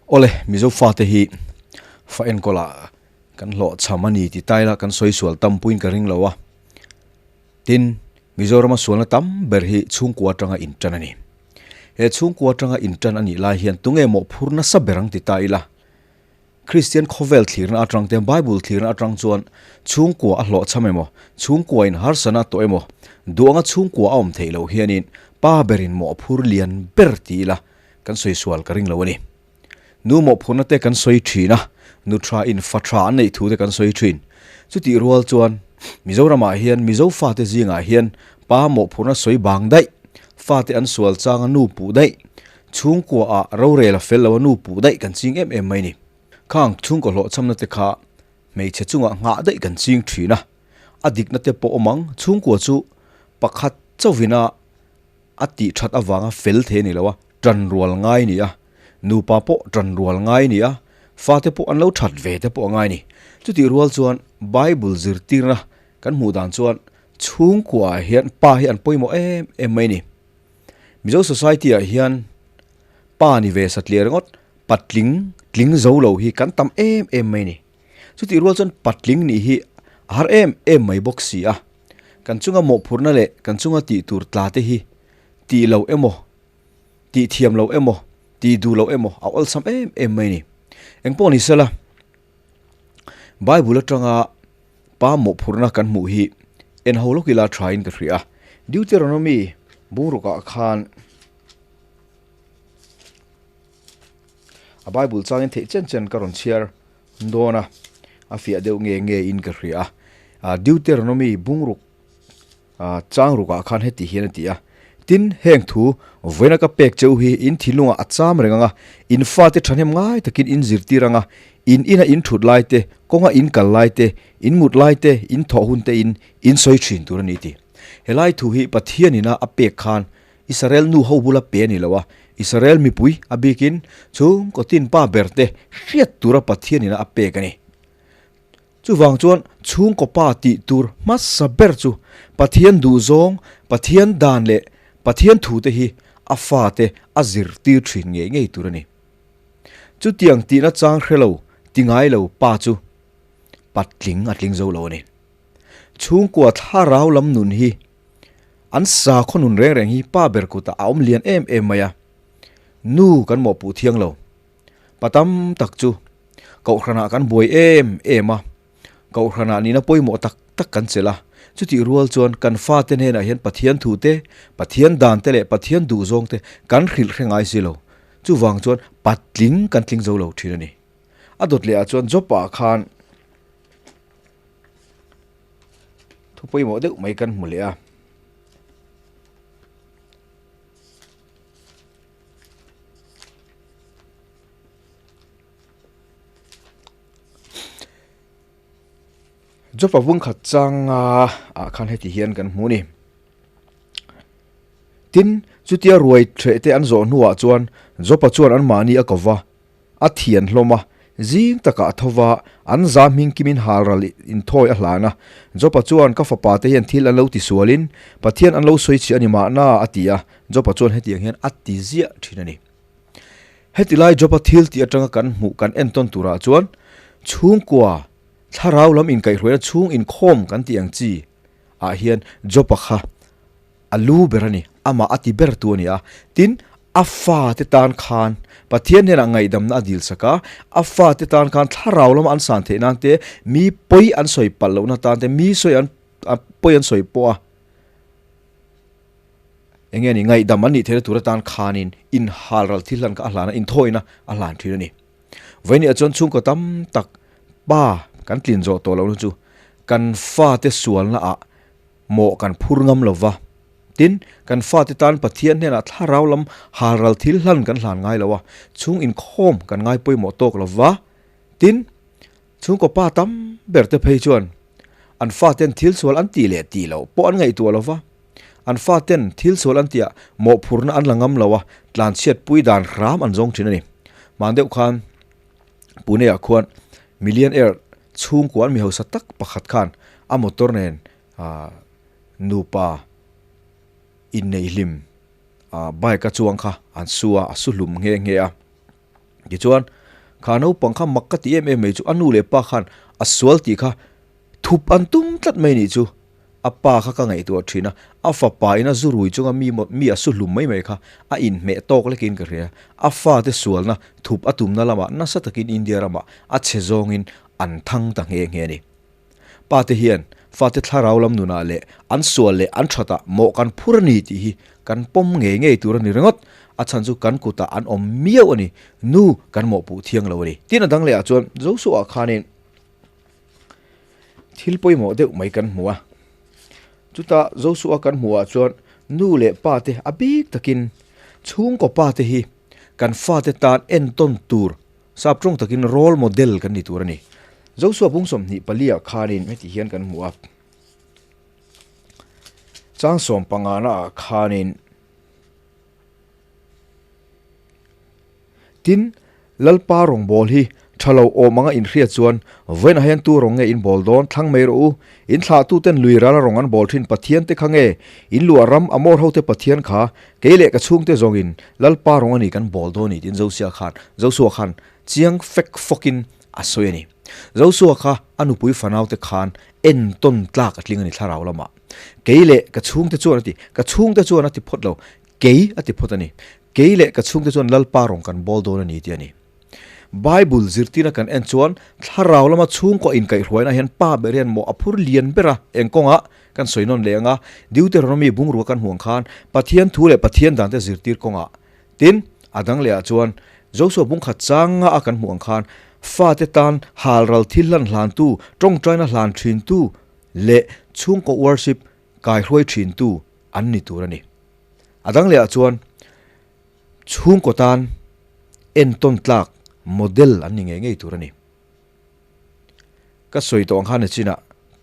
Awle, Mizo fate hi fa enkawlah kan hlawhchham a ni ti taila kan sawi sual tam puiin ka ring lo a. Tin, Mizorama sualna tam ber hi chhungkua atanga intan a ni. He chhungkua atanga intan a nih lai hian tunge mawhphur nasa ber ang ti ta ila? Kristian khawvel thlirna atang te, Bible thlirna atang chuan chhungkua a hlawhchham emaw, chhungkua in harsana tawh emaw, duh anga chhungkua a awm theih loh hianin pa berin mawhphur lian ber ti ila kan sawi sual ka ring lo a ni. Nu mawhphurna te kan sawi thin a, nu tha in fa tha an neih thu te kan sawi thin. Chutih rual chuan Mizoramah hian Mizo fate zingah hian pa mawhphurna sawi bang daih, fate an sual changa nu puh daih, Chhungkua ah rorel a fel lo a nu puh daih kan ching em em mai ni. Khang chhungkaw hlawhchhamna te kha hmeichhe chungah nghah daih kan ching thin a, a dikna te pawh awm ang, chhungkua chu pakhat chauhvin a a tih that avanga fel thei a ni lo a, tan rual ngai ni a, nupa pawh tan rual ngai ni a, fate pawh an lo that ve te pawh a ngai ni. Chutih rual chuan Bible zirtirna kan hmuh dan chuan chhungkua ah hian pa hi an pawimawh em em mai ni. Mizo society ah hian pa ni ve satliah ringawt patling tling zo lo hi kan tam em em mai ni. Chutih rual chuan patling nih hi a har em em mai bawk si a. Kan chunga mawhphurhna leh kan chunga tih tur tla te hi tih loh emaw, tih thiam loh emaw, tih duh loh emaw a awlsam em em mai ni. Engpawh ni sela Bible atanga pa mawhphurhna kan hmuh hi en ho lawk ila thain ka hria a. Deuteronomy bungrukah khan a Bible changin theih chen chen ka rawn chhiar dawn a, a fiah deuh nge nge in ka hria a. Deuteronomy bungruk Chang rukah khan heti hian a ti a, Tin, heng thu vawiina ka pek che u hi in thinlungah a cham reng ang a, in fate thahnem ngai takin in zirtir ang a, in ina in thut lai te, kawnga in kal lai te, in mut lai te, in thawh hun te in in sawi thin tur a ni ti. Helai thu hi Pathian ina a pek khan Israel nu ho bula pe a ni lo a, Israel mipui a bikin chhungkaw tin pa ber te hriat tura Pathian ina a pek a ni. Chuvang chuan chhungkaw pa tih tur hmasa ber chu Pathian duhzawng, Pathian dan leh Pathian thute hi a fate a zirtir thin ngei ngei tur a ni. Chutiang tihna chang hre lo, ti ngai lo pa chu patling a tling zo lo a ni. Chhungkua thlarau lam nun hi an sakhaw nun reng reng hi pa ber kutah a awm lian em em mai a, nu kan mawhpuh thiang lo. Pa tam tak chu Kohhranah kan buai em em a, Kohhranah nihna pawimawh tak tak kan chelh a, chutih rual chuan kan fate hnenah hian Pathian thu te, Pathian dan te leh Pathian duhzawng te kan hrilh hre ngai si lo. Chuvang chuan patling kan tling zo lo thin a ni. A dawt lehah chuan Job-ah khan thu pawimawh deuh mai kan hmu leh a. Jopa vungkhat changa ah khan heti hian kan hmu ni. Tin, chutia ruai threh te an zawh hnuah chuan Jopa chuan anmahni a ko va, a thian hlawm a, zing takah a tho va, an za hming kimin halral inthawi a hlan a. Jopa chuan ka fapa te hian thil an lo ti sualin Pathian an lo sawi chhiah a ni mahna a ti a, Jopa chuan hetiang hian a ti ziah thin a ni. Heti lai Job-a thil tih atanga kan hmuh kan entawn turah chuan chhungkua thlarau lam inkaihhruaina chhung inkhawm kan tih ang chi ah hian Job-a kha a lu ber a ni, amah a ti ber tu a ni a. Tin, a fate tan khan Pathian hnenah ngaihdamna a dil sak a, a fate tan khan thlarau lama an san theih nan te, mi pawi an sawi palh lohna tan te, mi sawi an pawi an sawi pawh a, Eng nge ni, ngaihdam an nih theihna tur atan khanin inhal ral thil hlan kha a hlan a, inthawina a hlan thin a ni. Vawinia chuan chhungkaw tam tak pa kan tlin zawh tawh lohna chu kan fate sualna ah mawh kan phur ngam lo va, tin, kan fate tan Pathian hnenah thlarau lam hal ral thil hlan kan hlan ngai lo a, chhung inkhawm kan ngai pawimawh tawk lo va, tin, chhungkaw pa tam ber te phei chuan an faten thil sual an tih leh tih loh pawh an ngaihtuah lo va. An faten thil sual an tihah mawhphurhna an la ngam lo a, tlanchhiat pui dan hram an zawng thin a ni. Hman deuh khan Pune-ah khuan millionaire chhungkua an mi hausa tak pakhat khan a motor nen nupa inneihlim bike a chuang kha an su a, a su hlum nghe nghe a. Tichuan. Kha naupang kha mak ka ti em em mai chu a nu leh pa khan a sual tih kha thup an tum tlat mai nih chu. A pa kha ka ngaihtuah thin a, a fapa in a zu rui chunga mi mi a su hlum mai mai kha a inhmeh tawk lekin ka hria. A fate sualna thup a tumna lamah nasa takin India ramah a chhe zawngin an thang ta nghe nghe a ni. Pa te hian fate thlarau lam nunah leh an sual leh an thatah mawh kan phur a ni tih hi kan pawm ngei ngei tur a ni ringawt. A chhan chu kan kutah an awm miau a ni. Nu kan mawhpuh thiang lo a ni. Tin a dang lehah chuan Joshua khanin thil pawimawh deuh mai kan hmu a. Chutah Joshua kan hmuhah chuan nu leh pa te a bik takin chhungkaw pa te hi kan fate tan entawn tur Sap tawng takin role model kan ni tur a ni. Joshua bung 24 ah khanin heti hian kan hmu a. Chang 15 na ah khanin Tin, Lalpa rawngbâwl hi ṭha lo awm anga inhriat chuan vawiinah hian tu rawng nge in bâwl dâwn thlang mai rawh u. In thlahtuten lui rala rawng an bâwl ṭhin Pathiante kha nge in luah ram Amor hote Pathian kha Kei leh ka chhungte zawngin Lalpa rawng a ni kan bawl dawn ni tiin Josia khan Joshua khan chiang fek fawkin a sawi a ni. Joshua kha a nupui fanaute khan entawn tlak a tling a ni thlarau lamah. Kei leh ka chhungte chuan a ti, ka chhungte chuan a ti phawt lo, kei a ti phawt a ni. Kei leh ka chhungte chuan Lalpa rawng kan bawl dawn a ni ti a ni. Bible zirtirna kan en chuan thlarau lama chhungkaw inkaihhruaina hian pa ber hian mawh a phur lian ber a, eng kawngah kan sawi nawn leh anga Deuteronomy bungrua kan hmuh ang khan Pathian thu leh Pathian dante zirtir kawngah tin a dang lehah chuan Joshua bungkhat changa a kan hmuh ang khan fate tan halral thil hlan hlantu, tawngtaina hlan thintu leh chhungkaw worship kaihruai thintu an ni tur a ni. A dang lehah chuan Chhungkaw tan entawn tlak model an ni ngei ngei tur a ni. Ka sawi tawh ang khan a chinah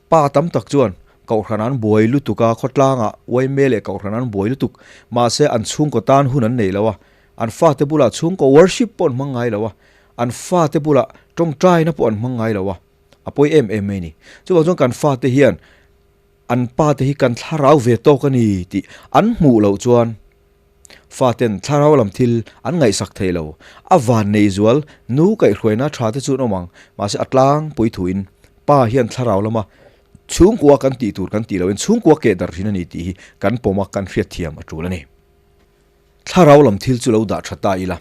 pa tam tak chuan Kohhran an buai lutuk a, khawtlangah uaime leh Kohhran an buai lutuk, mahse an chhungkaw tan hun an nei lo a, an fate bulah chhungkaw worship pawh an hmang ngai lo a, an fate bulah tawngtaina pawh an hmang ngai lo a, a pawi em em mai a ni. Chuvang chuan kan fate hian an pate hi kan thlarau ve tawk a ni tih an hmuh loh chuan Faten thlarau lam thil an ngaihsak thei lo. A van nei zual nu kaihhruaina tha te chu an awm ang, mahse a tlangpui thuin pa hian thlarau lama chhungkua kan tih tur kan tih loin chhungkua keh darh thin a ni tih hi kan pawm a, kan hriatthiam a tul a ni. Thlarau lam thil chu lo dah tha ta ila,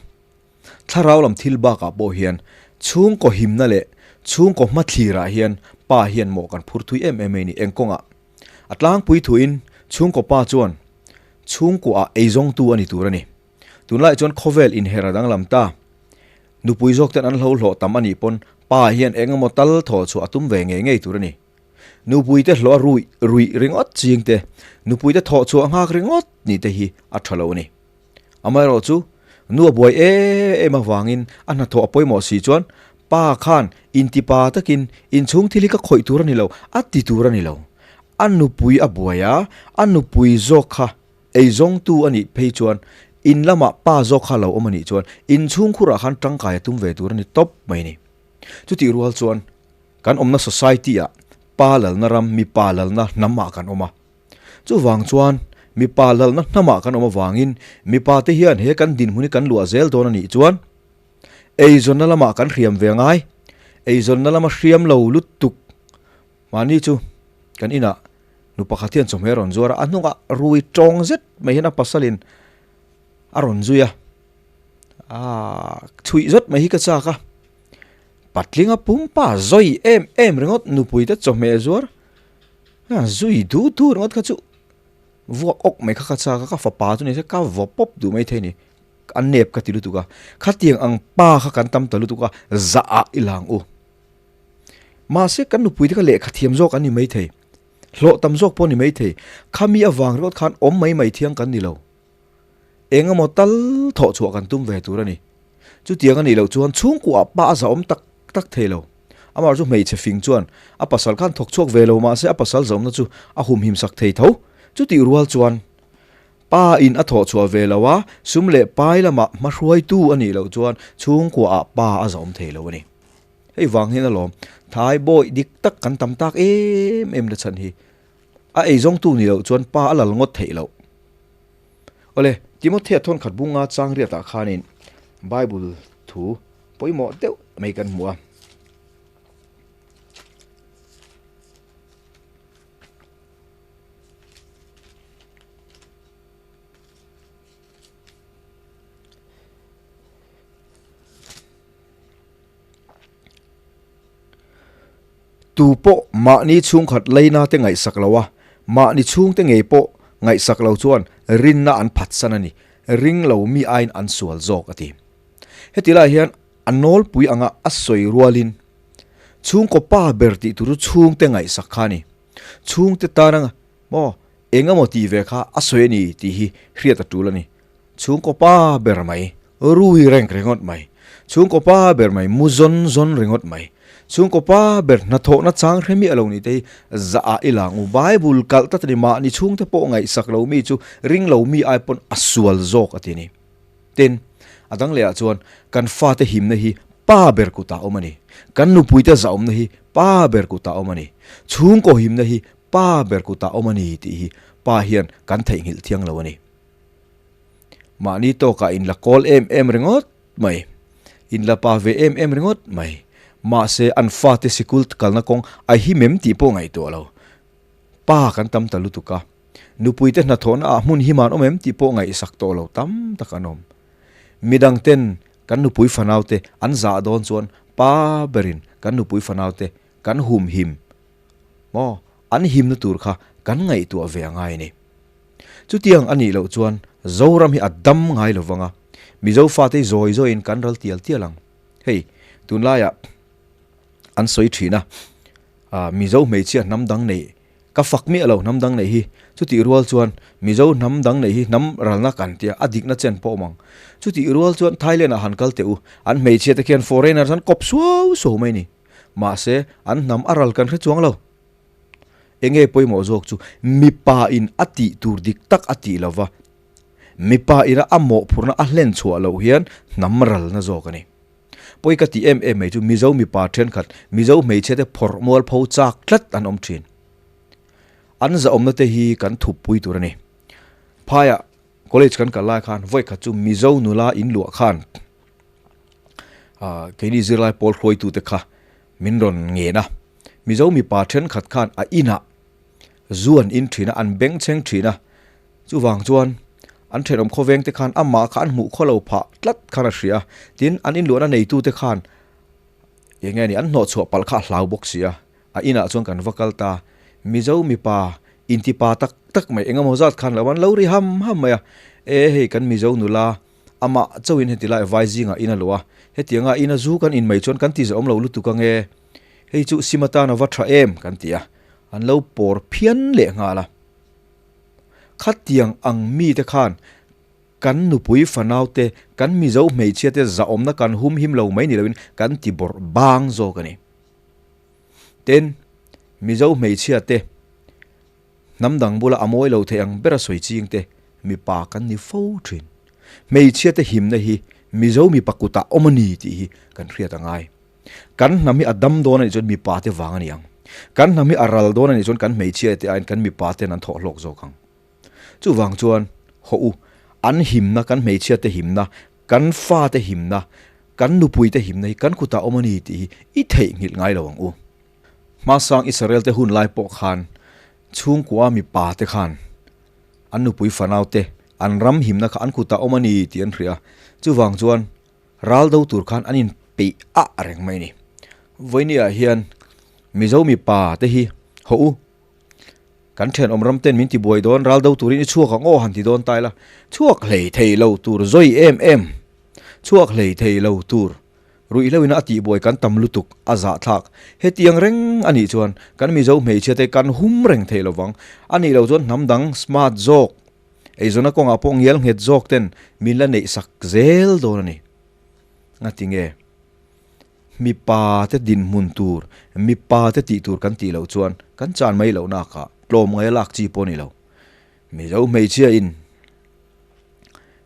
thlarau lam thil bakah pawh hian chhungkaw himna leh chhungkaw hmathlirah hian pa hian mawh kan phur thui em em mai a ni. Eng kawngah? A tlangpui thuin chhungkaw pa chuan chhungkuaah eizawngtu a ni tur a ni. Tunlaiah chuan khawvel inher a danglam ta. Nupui zawk ten an hlo hlawh tam a nih pawn pa hian eng emaw tal thaw chhuah a tum ve ngei ngei tur a ni. Nupuite hlawh a ruih ruih ringawt ching te, nupuite thawh chhuah nghak ringawt nih te hi a tha lo a ni. Amaherawh chu nu a buai em em avangin a hnathawh a pawimawh si chuan pa khan intipa takin inchhung thil hi ka khawih tur a ni lo, a ti tur a ni lo. A nupui a buai a, a nupui zawk kha eizawngtu a nih phei chuan in lamah pa zawk kha a lo awm a nih chuan inchhung khurah khan tangkai a tum ve tur a ni tawp mai a ni. Chutih rual chuan kan awmna society-ah pa lalna ram, mipa lalna hnamah kan awm a. Chuvang chuan mipa lalna hnamah kan awm avangin mipa te hian he kan dinhmun hi kan luah zel dawn a nih chuan eizawnna lamah kan hriam ve ngai. Eizawnna lama hriam lo lutuk mahni chu kan inah nu pakhat hian chawhmeh a rawn zuar a, a hnungah rui tawng zet mai hian a pasalin a rawn zui a, aaa chhuih zawt mai hi ka chak a, patlinga pumpa zawi em em ringawt nupui te chawhmeh zuar. A zui duh duh ringawt kha chu vuak awk mai kha ka chak a, ka fapa chu ni se ka vaw pawp duh mai thei a ni, a nep ka ti lutuk a, khatiang ang pa kha kan tam ta lutuk a, zah ah i lang u. Mahse kan nupui te kha lehkha thiam zawk an ni mai thei, hlawh tam zawk pawh a ni mai thei, khami avang ringawt khan awm mai mai thiang kan ni lo. Eng emaw tal thawh chhuah kan tum ve tur a ni. Chutiang a nih loh chuan chhungkuah pa a zahawm tak tak thei lo. Amah chu hmeichhe fing chuan a pasal khan thawk chhuak ve lo mahse a pasal zahawmna chu a humhim sak thei tho. Chutih rual chuan pa in a thawh chhuah ve lo a, sum leh pai lamah hmahruaitu a nih loh chuan chhungkuaah pa a zahawm thei lo a ni. Hei vang hian alawm thai bawi dik tak kan tam tak em em na chhan hi. A eizawngtu nih loh chuan pa a lal ngawt theih loh. Awle, Timothea thawnkhat bunga chang riatah khanin Bible thu pawimawh deuh mai kan hmu a. Tu pawh mahni chhungkhat leina te ngaihsak lo a, mahni chhungte ngei pawh ngaihsak lo chuan rinna an phatsan a ni, ring lo mi aiin an sual zawk a ti. Heti lai hian a nawlpui anga a sawi rualin chhungkaw pa ber tih tur chu chhungte ngaihsak kha a ni. Chhungte tan anga maw eng emaw tih ve kha a sawi a ni tih hi hriat a tul a ni. Chhungkaw pa ber mai, rui reng ringawt mai. Chhungkaw pa ber mai, mu zawn zawn ringawt mai. Chhungkaw pa ber hnathawhna chang hre miah lo ni te hi zah ah i lang u. Bible kalh tlat a ni, mahni chhungte pawh ngaihsak lo mi chu ring lo mi ai pawn a sual zawk a ti a ni. Tin, a dang leh ah chuan kan fate himna hi pa ber kutah awm a ni. Kan nupuite zahawmna hi pa ber kutah awm a ni. Chhungkaw himna hi pa ber kutah awm a ni tih hi pa hian kan theihnghilh thiang lo a ni. Mahni tawkah in la kawl em em ringawt mai, in la pa ve em em ringawt mai. Mahse an fate sikul kalna kawng a him em tih pawh ngaihtuah lo. Pa kan tam ta lutuk a, nupuite hnathawhna ah hmun him an awm em tih pawh ngaihsak tawh lo tam tak an awm. Midang ten kan nupui fanaute an zah dawn chuan pa berin kan nupui fanaute kan humhim maw an himna tur kha kan ngaihtuah ve a ngai a ni. Chutiang a nih loh chuan Zoram hi a dam ngai lo vang a, Mizo fate hi zawi zawiin kan ral tial tial ang. Hei, tunlaiah an sawi thin a, Mizo hmeichhia hnam dang neih ka fak miah lo hnam dang neih hi, chutih rual chuan Mizo hnam dang neih hi hnam ralna kan tia a dikna chen pawh awm ang. Chutih rual chuan Thailand-ah han kal teh u, an hmeichhia te khian foreigners an kawp suau suau mai ni. Mahse, an hnam a ral kan hre chuang lo. Enge pawimawh zawk chu mipa in a tih tur dik tak a tih lova, mipa ina a mawhphurhna a hlen chhuah loh hian hnam ralna zawk a ni. Pawi ka tih em em mai chu Mizo mipa thenkhat, Mizo hmeichhia te phawrh mualpho chak tlat an awm thin. An zahawmna te hi kan thuppui tur a ni. Phaiah college kan kal lai khan vawikhat chu Mizo nula in luah khan keini zirlai pawl hruaitute kha min rawn ngen a. Mizo mipa thenkhat khan a inah zu an in thin a, an bengchheng thin a, chuvang chuan an thenawm khawveng te khan amah kha an hmuh khaw lo phah tlat khan a hria a, tin an inluahna neitu te khan eng nge ni an hnawhchhuah palh kha a hlau bawk si a, a inah chuan kan va kal ta, Mizo mipa intipa tak tak mai engemaw zat khan lo an lo ri ham ham mai a, e hei kan Mizo nula Amah chauhin heti lai vai zingah in a luh a, hetianga ina zu kan in mai chuan kan ti zahawm lo lutuk ange, hei chu sim atan a va tha em kan ti a, an lo pawr phian leh nghal a. Khatiang ang mite khan kan nupui fanaute, kan Mizo hmeichhiate zahawmna kan hum him lo mai ni loin kan ti bawrh bang zawk a ni. Tin, Mizo hmeichhiate Hnam dang bula a mawi lo thei ang bera sawi ching te mipa kan ni fo thin. Hmeichhia te himna hi Mizo mipa kutah awm a ni tih hi kan hriat a ngai. Kan hnam hi a dam dawn a nih chuan mipa te vang a ni ang. Kan hnam hi a ral dawn a nih chuan kan hmeichhia te aiin kan mipa ten an thawh hlawk zawk ang. Chuvang chuan hawh u, an himna, kan hmeichhia te himna, kan fa te himna, kan nupui te himna hi kan kutah awm a ni tih hi i theihnghilh ngai lo ang u. Hmasang Israel te hun lai pawh khan chhungkua mipa te khan an nupui fanau te an ram himna kha an kutah awm a ni tih an hria. Chuvang chuan ral do tur khan an inpeih ah reng mai a ni. Vawinia hian Mizo mipa te hi haw u, kan thenawm ram ten min tibuai dawn, ral do turin i chhuak ang aw han ti dawn ta ila, chhuak hlei thei lo tur zawi em em, chhuak hlei thei lo tur. Ruihhlo ina a tihbuai kan tam lutuk a zahthlak. Hetiang reng a nih chuan kan Mizo hmeichhia te kan hum reng thei lovang. A nih loh chuan hnam dang smart zawk, eizawnna kawngah pawh ngial nghet zawk ten min la neih sak zel dawn a ni. Ngati nge? Mipa te dinhmun tur, mipa te tih tur kan tih loh chuan kan chan mai loh nakah tlawm ngai a lak chi pawh a ni lo. Mizo hmeichhia in.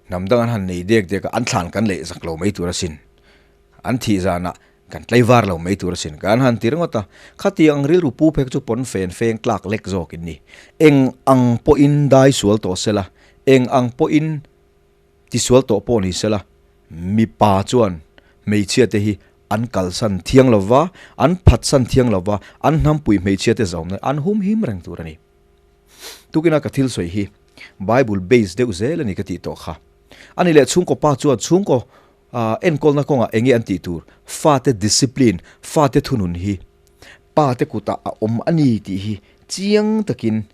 Hnam dang an han nei dek dek a, an thlan kan leh zak lo mai tur asin. An thih zanah kan tlaivar lo mai tur asin. Kan han ti ringawt a, khatiang ang rilru pu phek chu pawn fen feng tlak lek zawk in ni. Eng ang pawhin dai sual tawh sela, eng ang pawhin ti sual tawh pawh ni sela, mipa chuan hmeichhia te hi an kalsan thiang lo va, an phatsan thiang lo va, an hnampui hmeichhia te zawmna an humhim reng tur a ni. Tukina ka thil sawi hi Bible base deuh zel a ni ka tih tawh kha. Ani leh chhungkaw pa chuan chhungkaw enkawlna kawngah enge an tih tur? Fate discipline, fate thunun hi pa te kutah a awm a ni tih hi chiang takin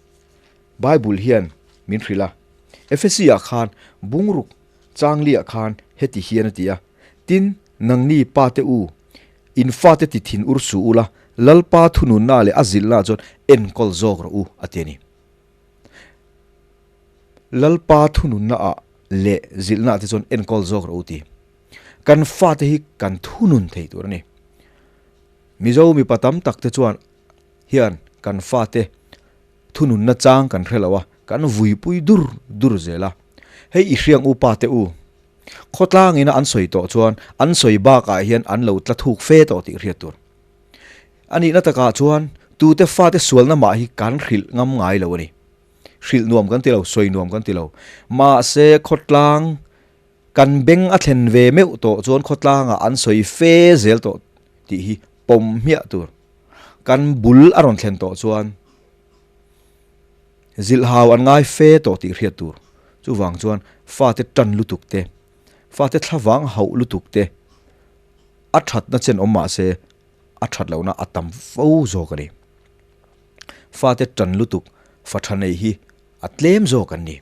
Bible hian min hrilh a. Efesi ah khan bungruk changli ah khan heti hian a ti a, Tin, nangni pa te u, in fate ti thin ur suh ula, Lalpa thununna leh a zilhna chuan enkawl zawk rawh u, a ti a ni. Lalpa thununna ah leh zilhna ah te chuan enkawl zawk rawh u ti. Kan fate hi kan thunun thei tur a ni. Mizo mipa tam tak te chuan hian kan fate thununna chang kan hre lo a, kan vuipui dur dur zel a. Hei i hriang u pa te u, khawtlang ina an sawi tawh chuan an sawi bakah hian an lo tla thuk fe tawh tih hriat tur. A nihna takah chuan tute fate sualna mah hi kan hrilh ngam ngai lo a ni. Hrilh nuam kan ti lo, sawi nuam kan ti lo. Mahse khawtlang kan beng a thlen ve meuh tawh chuan khawtlangah an sawi fe zel tawh tih hi pawm hmiah tur. Kan bul a rawn thlen tawh chuan zilhhau an ngai fe tawh tih hriat tur. Chuvang chuan fate tan lutuk te, fate thlavang hauh lutuk te a thatna chen awm mahse a that lohna a tam fo zawk a ni. Fate tan lutuk fa tha nei hi a tlem zawk an ni.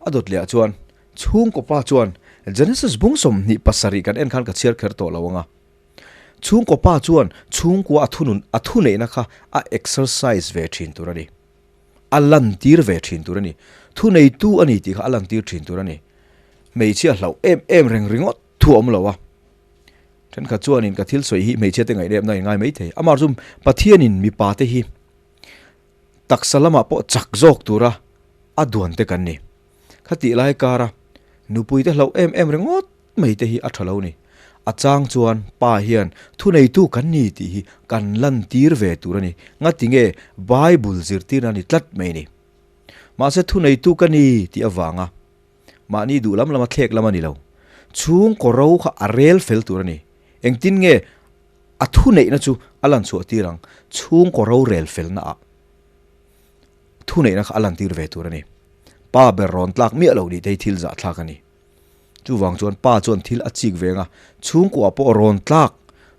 A dawt leh ah chuan chhungkaw pa chuan Genesis bung 27 kan en khan ka chhiar kher tawh lo ang a. Chhungkaw pa chuan chhungkua a thunun a thuneihna kha a exercise ve thin tur a ni. A lantir ve thin tur a ni. Thuneitu a ni tih kha a lantir thin tur a ni. Hmeichhia hlauh em em reng ringawt thu a awm lo a. Thenkhat chuanin ka thil sawi hi hmeichhia te ngaihnepna in ngai mai thei. Amah chu Pathianin mipa te hi taksa lamah pawh chak zawk tura a duan te kan ni. Khatih lai kara nupui te hlauh em em ringawt mai te hi a tha lo ni. A chang chuan pa hian thuneitu kan ni tih hi kan lantir ve tur a ni. Ngatinge Bible zirtirna a ni tlat mai ni. Mahse thuneitu ka ni tih avanga Mahni duh lam lama thlek lam a ni lo. Chhungkaw ro kha a rel fel tur a ni. Engtin nge a thuneihna chu a lan chhuah tir ang? Chhungkaw ro rel felna ah thuneihna kha a lan tir ve tur a ni. Pa ber rawn tlak miah lo nih te hi thil zahthlak a ni. Chuvang chuan pa chuan thil a chik ve ang a, chhungkuah pawh rawn tlak,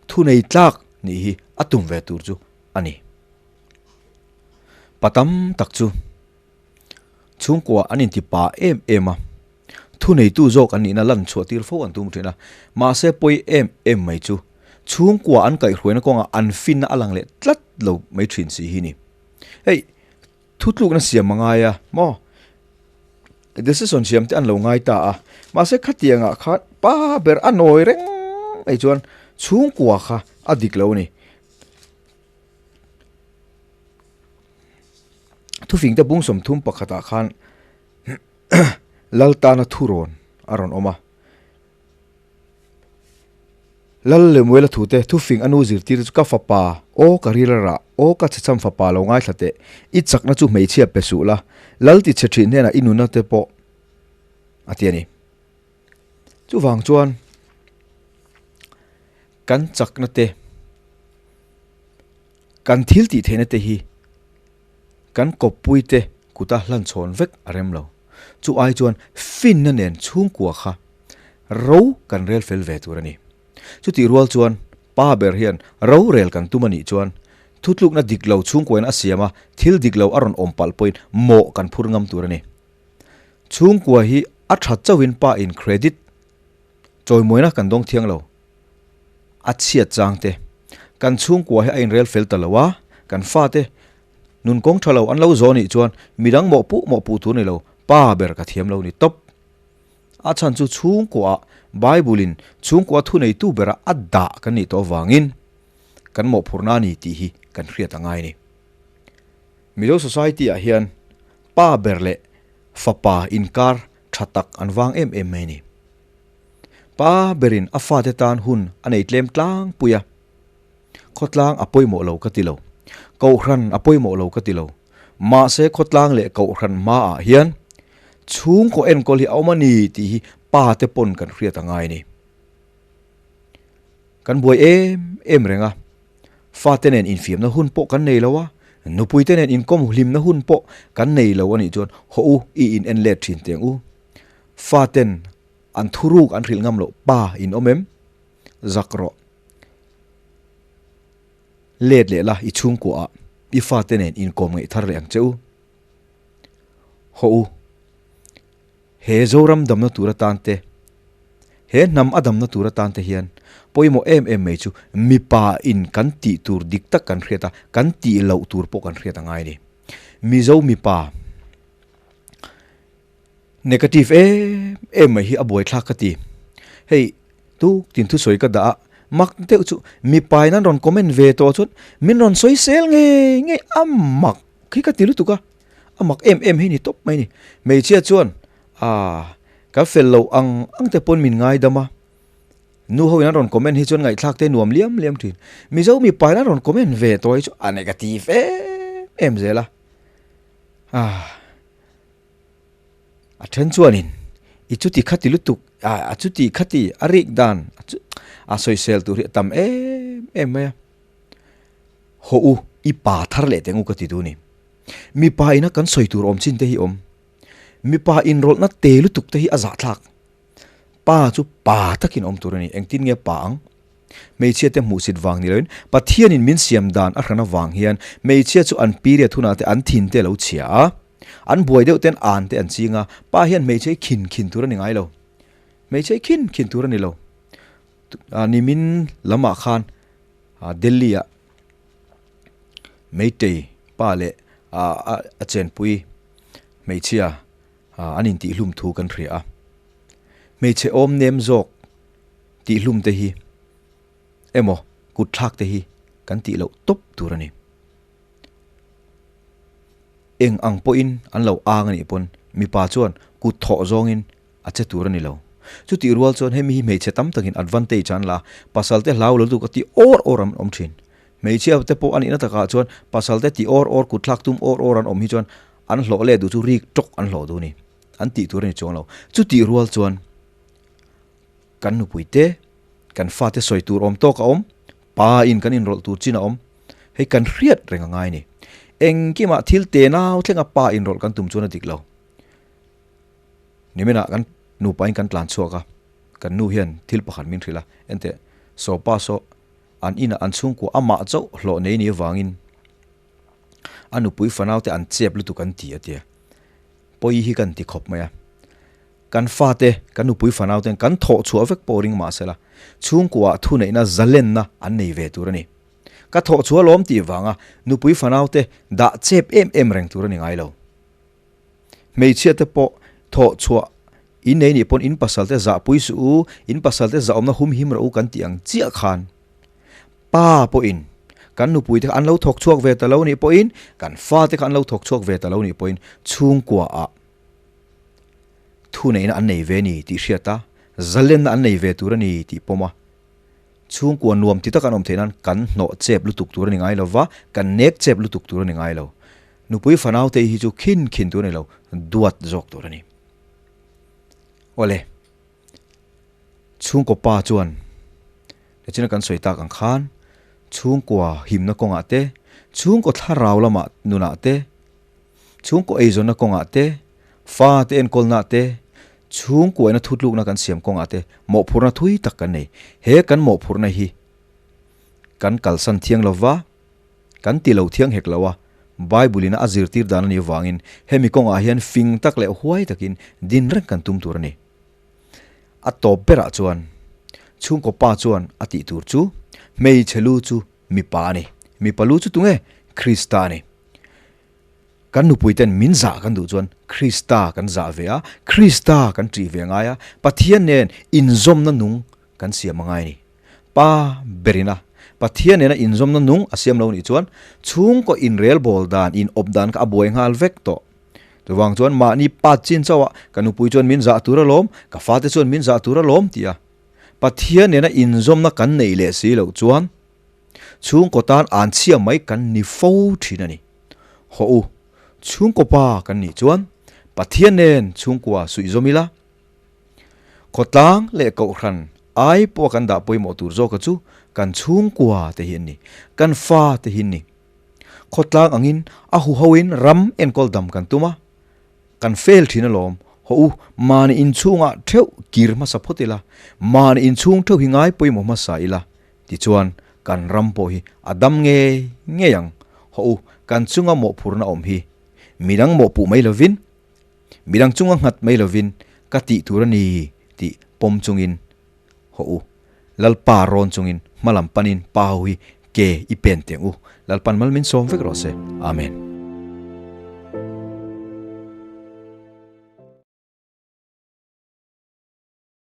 thunei tlak nih hi a tum ve tur chu a ni. Pa tam tak chu. Chhungkua an inti pa em em a, thuneitu zawk an nihna lan chhuah tir fo an tum thin a, mahse pawi em em mai chu chhungkua an kaihhruaina kawngah an finna a lang leh tlat lo mai thin si hi ni. Hei thutlukna siam a ngai a maw? Decision siam te an lo ngai ta a, mahse khatiangah khan pa ber a nawi reng mai chuan chhungkua kha a dik lo a ni. Thufingte bung 30 pakhatah khan Lal tana thurawn a rawn awm a. Lal Lemuela thute thufing a nu zirtir chu ka fapa, aw ka ril a rah, aw ka chhechham fapa lo ngaithla teh, i chakna chu hmeichhia pe suh la, Lal ti chhe thin hnenah i nuna te pawh a ti a ni. Chuvang chuan kan chakna te, Kan thil tih theihna te hi kan kawppui te kuta hlan chhawn vek a rem lo. Chu ai chuan finna nen chhungkua kha ro kan rel fel ve tur a ni. Chutih rual chuan pa ber hian ro rel kan tum a nih chuan thutlukna dik lo chhungkuain a siam a, thil dik lo a rawn awm palh pawhin mawh kan phur ngam tur a ni. Chhungkua hi a tha chauhin pa in credit Chawimawina kan dawng thiang lo. A chhiat chang te. Kan chhungkua hi a inrel fel ta lo a, kan fate nun kawng tha lo an lo zawh nih chuan midang mawhpuh mawhpuh tur ni lo, pa ber ka thiam lo ni tawp. A chhan chu chhungkuaah Bible in chhungkua thuneitu bera a dah kan nih tawh avangin kan mawhphurhna a ni tih hi kan hriat a ngai ni. Mizo society ah hian pa ber leh fapa inkar tha tak an vang em em mai a ni. Pa berin a fate tan hun a nei tlem tlangpui a, khawtlang a pawimawh lo ka ti lo, kohhran a pawimawh lo ka ti lo, mahse khawtlang leh kohhran hmaah hian chhungkaw enkawl hi a awm a ni tih hi pa te pawn kan hriat a ngai a ni. Kan buai em em reng a, fate nen infiamna hun pawh kan nei lo a, nupuite nen inkawm hlimna hun pawh kan nei lo a nih chuan haw u i in en let thin teng u. Faten an thuruk an hrilh ngam loh pa in awm em? Zak rawh. Let leh la i chhungkuaah i fate nen inkawm ngaih thar leh ang che u. Haw u. He Zoram damna tur atan te, he hnam a damna tur atan te hian pawimawh em em mai chu mipa in kan tih tur dik tak kan hriat a, kan tih loh tur pawh kan hriat a ngai a ni. Mizo mipa negative em em mai hi a buaithlak ka ti. Hei tuk tin thusawi ka dah a, mak deuh chu mipa in an rawn comment ve tawh chuan min rawn sawi sel ngei ngei a mak khi ka ti lutuk a. A mak em em hi ni tawp mai ni. Hmeichhia chuan aah ka fel lo ang ang te pawn min ngaidam a. Nu ho in an rawn comment hi chuan ngaihthlak te nuam liam liam thin. Mizo mipa in an rawn comment ve tawh hi chu a negative em em zel a. Aah a then chuanin i chuti khati lutuk a chuti khati a rik dan a sawisel tur hi a tam em em mai a. Haw u i pa thar leh teng u ka ti duh ni. Mipa ina kan sawi tur awm chin te hi awm. Mipa inrawlhna te lutuk te hi a zahthlak. Pa chu pa takin awm tur a ni. Engtin nge pa ang? Hmeichhia te hmuhsit vang ni loin Pathianin min siam dan a hran avang hian hmeichhia chu an period hunah te an thin te a lo chhia a. An buai deuh ten an te an ching a. Pa hian hmeichhia hi khin khin tur a ni ngai lo. Hmeichhia hi khin khin tur a ni lo. Nimin lamah khan Delhi-ah Meitei pa leh a chenpui hmeichhia an intihhlum thu kan hria a. Hmeichhe awm nem zawk tihhlum te hi emaw kut thlak te hi kan tih loh tawp tur a ni. Eng ang pawhin an lo ang a nih pawn mipa chuan kut thawh zawngin a che tur a ni lo. Chutih rual chuan hemi hi hmeichhe tam takin advantage an la a, pasalte hlau lo lutuk a ti awr awr an awm thin. Hmeichhia te pawh a nihna takah chuan pasalte ti awr awr, kutthlak tum awr awr an awm hi chuan an hlawh leh duh chu rik tawk an hlawh duh a ni. An tih tur a ni chuang lo. Chutih rual chuan kan nupui te, kan fate sawi tur awm tawk a awm, pa in kan inrawlh tur chin a awm. Hei kan hriat reng a ngai a ni. Engkimah thil tenau thlenga pa inrawlh kan tum chuan a dik lo. Niminah kan nupain kan tlan chhuak a, kan nu hian thil pakhat min hrilh a, enteh Sawpa saw an inah an chhungkua amah chauh hlawh nei ni avangin a nupui fanaute an chep lutuk an ti a tia. Pawi hi kan ti khawp mai a. Kan fate, kan nupui fanauten kan thawh chhuah vek pawh ring mah sela, chhungkuaah thuneihna zalenna an nei ve tur a ni. Ka thawh chhuah lawm tih vanga nupui fanaute dah chep em em reng tur a ni ngai lo. Hmeichhia te pawh thawh chhuah in nei nih pawn in pasal te zah pui suh u, in pasal te zahawmna hum him rawh u kan tih ang chiah khan pa pawhin kan nupui te kha an lo thawk chhuak ve ta lo nih pawhin kan fa te kha an lo thawk chhuak ve ta lo nih pawhin chhungkua ah thuneihna an nei ve a ni tih hriat a, zalenna an nei ve tur a ni tih pawm a, chhungkua nuam ti tak an awm theih nan kan hnawh chep lutuk tur a ni ngai lo va, kan nek chep lutuk tur a ni ngai lo. Nupui fanaute hi chu khin khin tur a ni lo, duat zawk tur a ni. Awle, chhungkaw pa chuan nichina kan sawi tak ang khan chhungkua himna kawngah te, chhungkaw thlarau lamah nunah te, chhungkaw eizawnna kawngah te, fate enkawlna te, chhungkuaina thutlukna kan siam kawngah te mawhphurhna thui tak kan nei. He kan mawhphurhna hi kan kalsan thiang lova, Kan ti lo thiang hek lo a, Bible in a zirtir dan a nih avangin hemi kawngah hian fing tak leh huai takin din reng kan tum tur a ni. A tawp berah chuan chhungkaw pa chuan a tih tur chu hmeichhe lu chu mipa a ni. Mipa lu chu tunge? Krista a ni. Kan nupuiten min zah kan duh chuan Krista kan zah ve a, Krista kan ṭih ve ngai a, Pathian nen inzawmna nung kan siam a ngai a ni. Pa berin a Pathian nena inzawmna nung a siam lo nih chuan chhungkaw inrelbawl dan, inawp dan kha a buai nghal vek tawh. Chuvang chuan mahni pa chin chauh a ka nupui chuan min zah tur alawm, ka fate chuan min zah tur alawm tih a Pathian nena inzawmna kan neih leh si loh chuan chhungkaw tan an chhia mai kan ni fo thin a ni. Hawh u, chhungkaw pa kan nih chuan Pathian nen chhungkua suihzawm ila, Khawtlang leh Kohhran. Ai pawha kan dah pawimawh tur zawka chu kan chhungkua te hi an ni, kan fa te hi an ni. Khawtlang angin a huhoin ram enkawl dam kan tum a, kan fail thin alawm. Haw u, mahni inchhungah theuh kir hmasa phawt ila, mahni inchhung theuh hi ngai pawimawh hmasa ila, tichuan kan ram pawh hi a dam ngei ngei ang. Haw u, kan chunga mawhphurna awm hi midang mawhpuh mai lovin, Midang chunga nghat mai lovin ka tih tur a ni tih pawm chungin haw u. Lalpa rawn chungin hma lam panin pa ho hi ke i pen teng u. Lalpan mal min sawm vek rawh se. Amen.